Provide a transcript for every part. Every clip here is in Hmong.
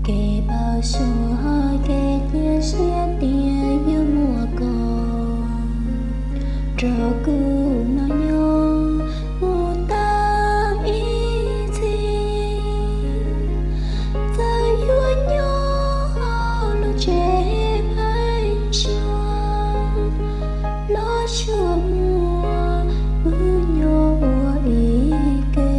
Kev npau suav kev cia siab tias yuav muaj koj rau kuv noj nyob mus tau ib txhis. Txawm yuav nyob hauv lub tsev pheeb suab, los tsuas muaj wb nyob ua ib ke.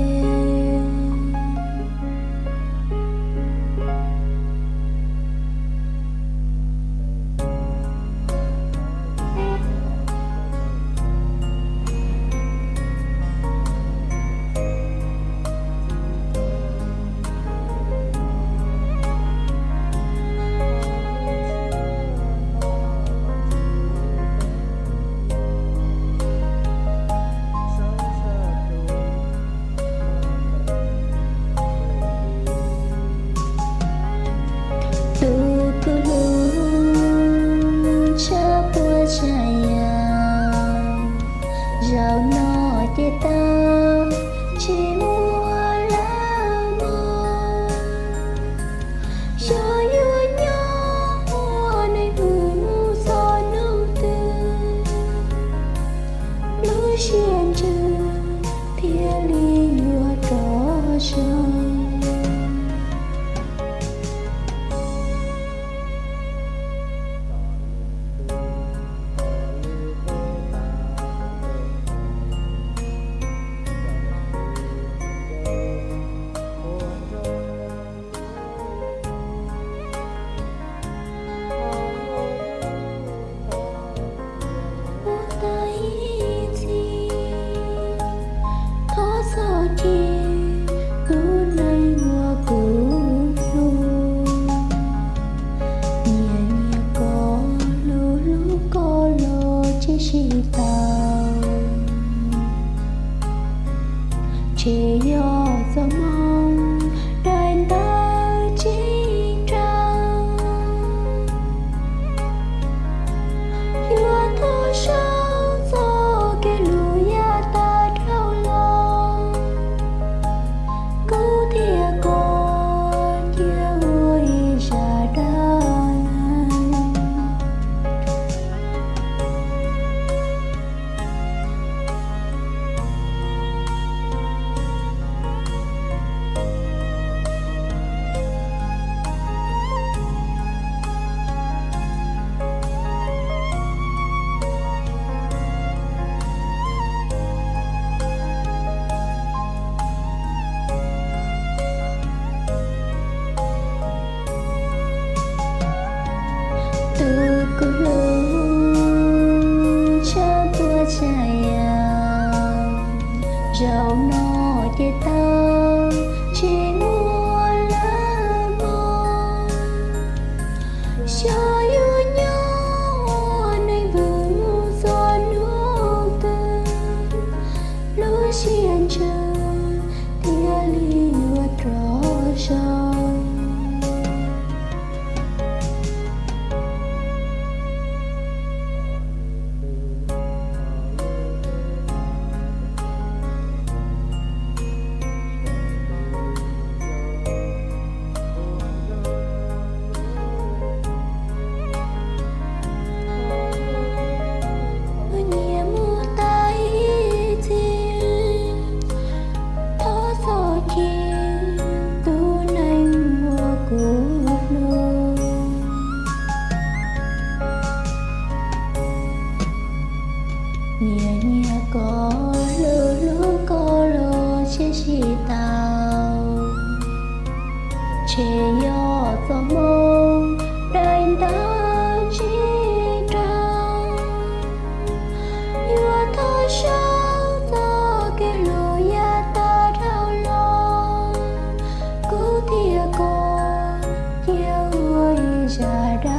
Tus kuv hlub tshaj puas tsav yam, zaum no ces tau tsis muaj lawm mog. Xyov yuav nyob ua neeg vwm mus txog hnub twg, lub siab ntsws thiaj li yuav rov zoo. Ua tau ib txhis, thov txhob cia tus neeg uas kuv hlub. Nyiam nyiam koj, hlub hlub koj los tsis sib tau, ces yog txoj hmoo daim ntawv tsis raug. Yuav tuaj sau txoj kev hlub yav tag dhau los, kuv thiab koj cia ua ib zaj dab neeg. Tus kuv hlub tshaj puas tsav yam, zaum no ces tau tsis muaj lawm mog. Xyov yuav nyob ua neeg vwm mus txog hnub twg, lub siab ntsws thiaj li yuav rov zoo. Nyiam mus tau ib txhis, thov txhob cia tus neeg uas kuv hlub. Nyiam nyiam koj, hlub hlub koj los tsis sib tau, ces yog txoj hmoo daim ntawv tsis raug. Yuav tuaj sau txoj kev hlub yav tag dhau los, kuv thiab koj cia ua ib zaj dab